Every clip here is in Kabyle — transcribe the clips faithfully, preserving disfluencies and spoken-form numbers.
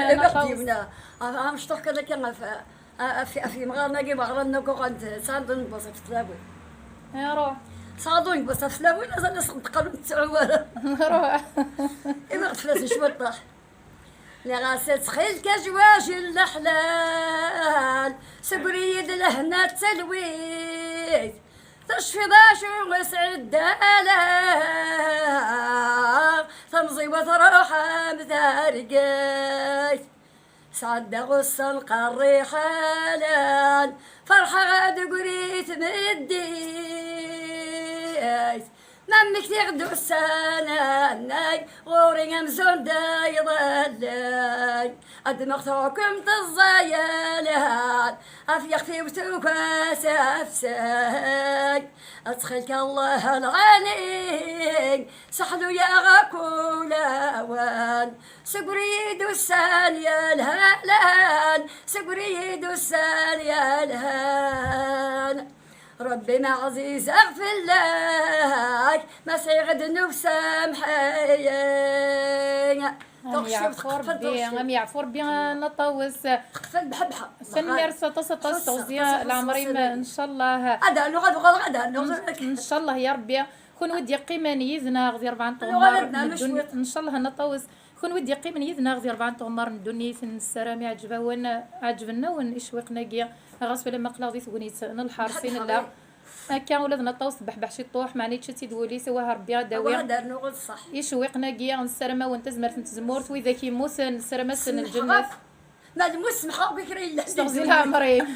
Ad aɣ-d-yebna amecṭuḥ kan akka ɣef ɣef yemɣaren-agi meɣran akk uɣant sɛan d nbus ɣef tlawin. Iruḥ. Sɛan d nbus ɣef tlawin, azal asen-d-qqalen ur ttɛu ara. Iruḥ. Iwaɣ fell-asen cwiṭṭaḥ. Nniɣ-as ttxil-k ajwaj n leḥlal, segri-yi-d lehna d talwit. Tecfiḍ acu sɛeddaleɣ, tamẓi-w truḥ am targayt. Sɛeddaɣ ussan qerriḥalan, ferḥeɣ ad grit meddit. Ma mmektiɣ-d ussan annay, ɣur-i amzun d iḍelli. Ad d-mɣ tuḥkem teẓẓayalan, af yixef-iw tufa s afsay. Ttxil-k Allah lɛali, seḥlu-yaɣ akk ulawen. Segri-yi-d ussan yelhan, segri-yi-d ussan yelhan. Rebbi ma ɛzizeɣ fell-ak, ma sɛiɣ ddnub samḥ-iyi. Am yeɛfu Rebbi, am yeɛfu Rebbi, a Nna Ṭawes. Teqfel bḥebḥa. Tanemmirt aṭas, aṭas, teɣzi leɛmer-im, ncallah. Ad rnuɣ, ad uɣaleɣ, ad rnuɣ. Ncallah ya Rebbi. Kunwi d-yeqqimen yid-neɣ di rebɛa n tɣemmar n ddunit, ncallah a Nna Ṭawes. Kunwi d-yeqqimen yid-neɣ di rebɛa n tɣemmar n ddunit, nessaram iɛǧeb-awen, ɛeǧben-awen icewwiqen-agi, ɣas ulamma aql-aɣ di tegnit n lḥerṣ i nella. Akka ula d Nna Ṭawes tebbeḥbeḥ ciṭuḥ, meɛna yečča-tt-id wul-is, awah Rebbi ad d-awi icewwiqen-agi, nessaram-awen tazmert n tzemmurt, widak yemmuten nessaram-asen lǧennet. Ma d mus semḥeɣ akk i kra yellan. Teɣzi leɛmer-im.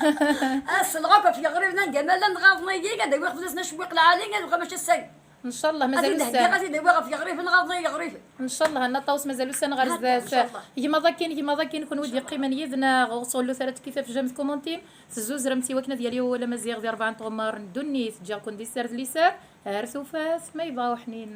Aselɣ akk ɣef yeɣriben anda ma llan ɣaḍen-agi, ad awiɣ fell-asen acewwiq lɛali, ad uɣaleɣ mačči ass-agi. Ncallah, mazal ussan. Ad t-id-awiɣ ɣef yeɣriben, ɣaḍen ay yeɣriben. Ncallah a Nna Ṭawes, mazal ussan ɣer zdat. Gma dakin, gma dakin, kunwi d-yeqqimen yid-neɣ, ur sɣellut ara tekki tafejjam tkumuntim, tezzuzremt i wakken ad yali wawal amaziɣ di rebɛa n tɣemmar n ddunit, ǧǧiɣ-ken di sser d liser, ar tufat, ma yebɣa uḥnin.